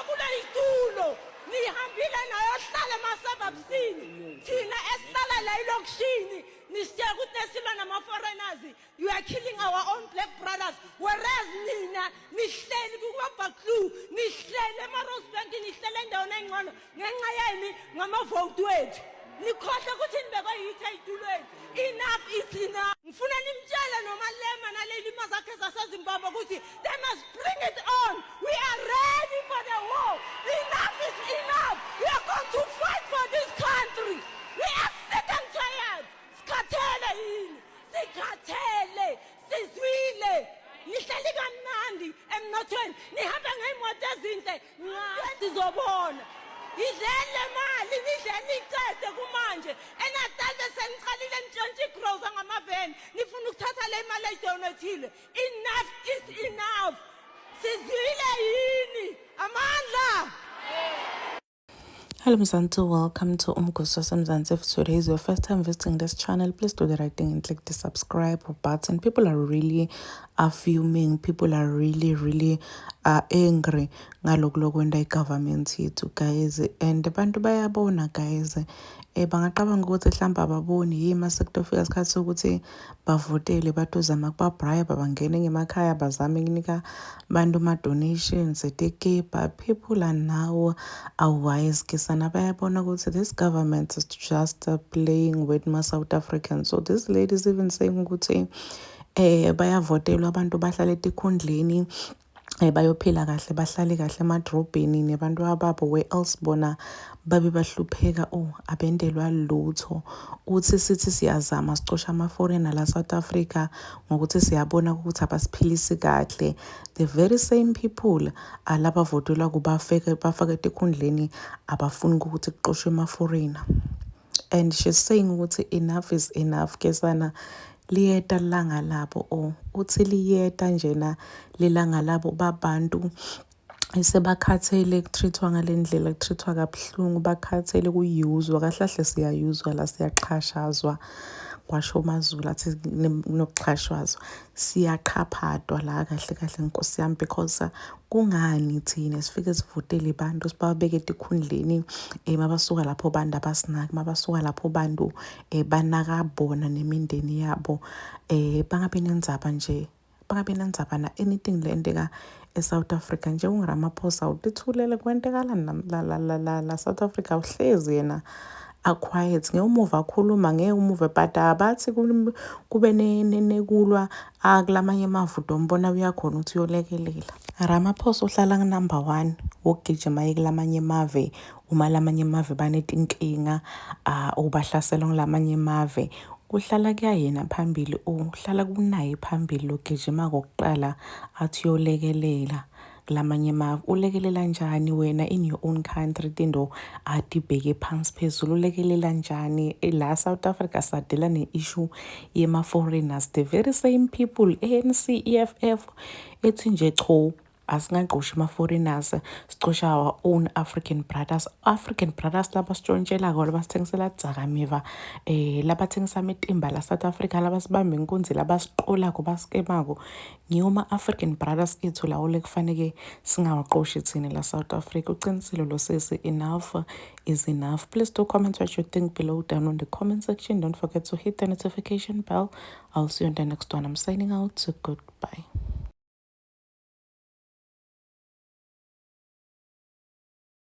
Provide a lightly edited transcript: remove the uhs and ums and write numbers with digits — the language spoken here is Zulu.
Kuleyitulo nihambile nayohlala ema-suburbsini, thina esihlala la elokishini nisitshela ukuthi nesilwa nama-foreigners. You are killing our own black brothers, whereas nina nihleli kuma-Buccleuch, nihleli ema-Rosebank, nihleli endaweni engcono ngenxa yeni? Ngamavoti wethu. Nikhohle ukuthi nibekwe yithi ey'tulweni. Enough is enough. Ngifuna nimtshele noMalema nalelima zakhe zaseZimbabwe ukuthi they must bring it on. We are ready for the war. Enough is enough. We are going to fight for this country. We are sick and tired. Sikhathele yini? Sikhathele, sizwile. Nihleli kamnandi emnothweni, nihambe ngey'moto ezinhle. Sizobona idleni le mali, nidleni icede. Kumanje eNatal seniqalile nitshontsha igrosa ngamaveni, nifuna ukuthatha le mali eyidonethile. Enough is enough. Sizwile yini? Amandla. Hello Mzansi, welcome to Umgosi Mzansi. If today is your first time visiting this channel, please do the right thing and click the subscribe button. People are really are fuming. People are really, really angry ngalokhu lokwenta i-government yethu, guys. And abantu bayabona, guys. Bangacabanga ukuthi mhlawumbe ababoni yini mase kutofika isikhathi sokuthi bavotele, batozama kuba-bribe, bangene ngemakhaya, bazame ukunika abantu ama-donations etekebha. People are now are wise kesana, bayabona ukuthi this government is just playing with ma-South Africans. So this lady is even saying ukuthi bayavotelwa abantu, bahlala etikhundleni, bayophila kahle, bahlale kahle emadrobheni nebantu ababo, where else bona babe bahlupheka. Oh, abendelwa lutho. Uthi sithi siyazama sicosha ama-foreigner la South Africa ngokuthi siyabona ukuthi abasiphilisi kahle. The very same people alabavotelwa kubafeke bafake etikhundleni abafuni ukuthi kuxoshwe ama-foreigner. And she's saying ukuthi enough is enough kesana, liyeta lilanga labo. Oh, uthi liyeta njena lilanga labo babantu sebakhathele ku-treat-wa ngale ndlela, ku-treat-wa kabuhlungu, bakhathele kuyuzwa kahle kahle. Siyayuzwa la, siyaxhashazwa, kwasho uMaZulu athi kunokuxhashazwa, siyaqhaphatwa la kahle kahle, nkosi yami, because kungani thina sifike sivotele abantu, sibabeke etikhundleni, mabasuka lapho bantu abasinaki, mabasuka lapho bantu banaka bona nemindeni yabo, bangabi nendzaba nje, bangabi nendzaba na anything lenteka eSouth Africa nje. UnguRamaphosa utithulele, kwentekalani la la la la la South Africa? Uhlezi yena a-quiet, ngeke umuva akhuluma, ngeke umuve, but abathi kube nekulwa kulamanye amavudo umbona uyakhona ukuthi uyolekelela. Ramaphosa uhlala ku-number one wokugijima aye kulamanye emave uma lamanye emave banetinkinga, ubahlasela ngulamanye emave, kuhlala kuyayena phambili, uhlala kunaye phambili logijima kokuqala athi uyolekelela kulamanye emave. Ulekelela njani wena in your own country tinto atibheke phansi phezulu? Ulekelela njani la South Africa sadila ne-issue yema-foreigners? The very same people, ANC, EFF, ethi nje cho, asingaqoshi ama-foreigners, sicosha our own African brothers. African brothers labasitshontshelako, labasithengisela dzakamiva, labathengisa imitimba la South Africa, labasibamba inkunzi, labasiqolako, basikemako, ngiwo ma-African brothers ethu lawo lekufaneke singawaqoshi thina la South Africa. Uqinisile lo sisi, enough is enough. Please do comment what you think below down on the comment section. Don't forget to hit the notification bell. I'll see you on the next one. I'm signing out. Goodbye.